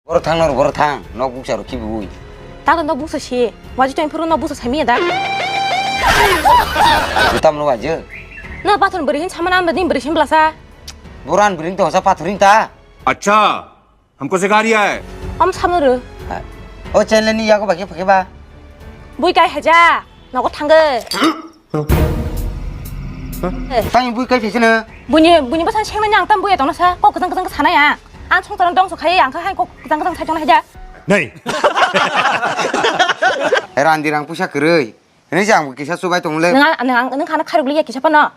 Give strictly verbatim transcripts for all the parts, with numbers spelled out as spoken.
Boro thang nor boro thang, nok buksa rok khibiwi. Tago nok buksa si, waji tong phuru nok buksa sami da. Utam lo waji. Na pathor beri hin samana amda din beri sim blasa. Boran beri to sa pathoring ta. अच्छा, हमको सिखा रिया है। Om samuru. O channel ni yago bagi pakai ba. Bui kai haja, nogo thangge. Tang bui kai phese na. Buni buni basan sengna nyang tam bui tong sa, kok kejang kejang sana ya. Ang song tarang dong so khai ang khai kok kejang kejang sai tong haja. नहीं। Randi rang pusa kerei. Ini jang kisa subai tong le. Nang nang nang khana kharuk liya kisa pano.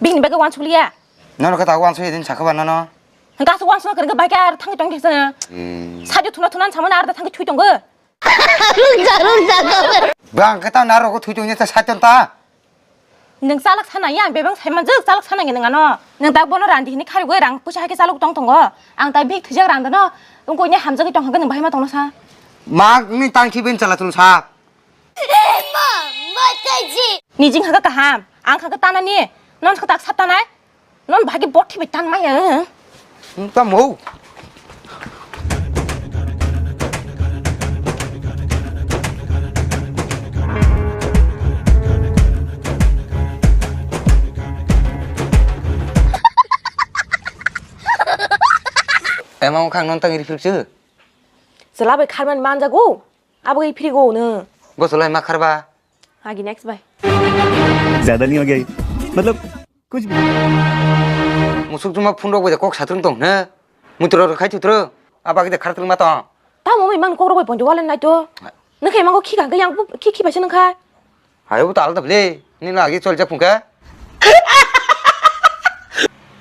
Bini bagi wan suliya. Nono kata wan suya din sakaba nono. Nang kasu wan suna kerga bagi ar thangi tong kisa. Sajo thuna thuna sama ar da thangi chui tong ge. Bang kata na rogo thui tong ta saton ta. Nang salak sana ya bebang sai manjak salak sana nge nang ano. Nang dak bono randi hini kharuk rang pusa hai ke saluk tong tongo. Ang tai bik thijak rang dano. Ungko nya hamjak tong hagen bahai ma tong sa. Mak ni tang si ben chala tong sa. Nijing haga kaham, ang haga tanani, non haga tak sap tanai, non bagi bot thibai tan maya. Tamo. Emang khang non tang iri phiruk se. Selabai kharman manjago. Abo gai phiri go no. Gosolai ma kharba. Agi next bai. ज्यादा नहीं हो गया ये? मतलब कुछ भी। Musuk juma phun rok bai kok satrung tong ne. Mutro rok khai thutro. Aba gide khartrung ma tong. Tamo mai mang kok rok bai ponjo walen nai to. Nang khai mango khi kang yang khi khi bai se nang khai. Hayo ta alda ble. Ni na agi chol jak phung kha.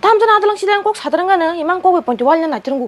Tam jana adalang sidang kok satrung ga ne. Imang kok bai ponjo walen nai trung.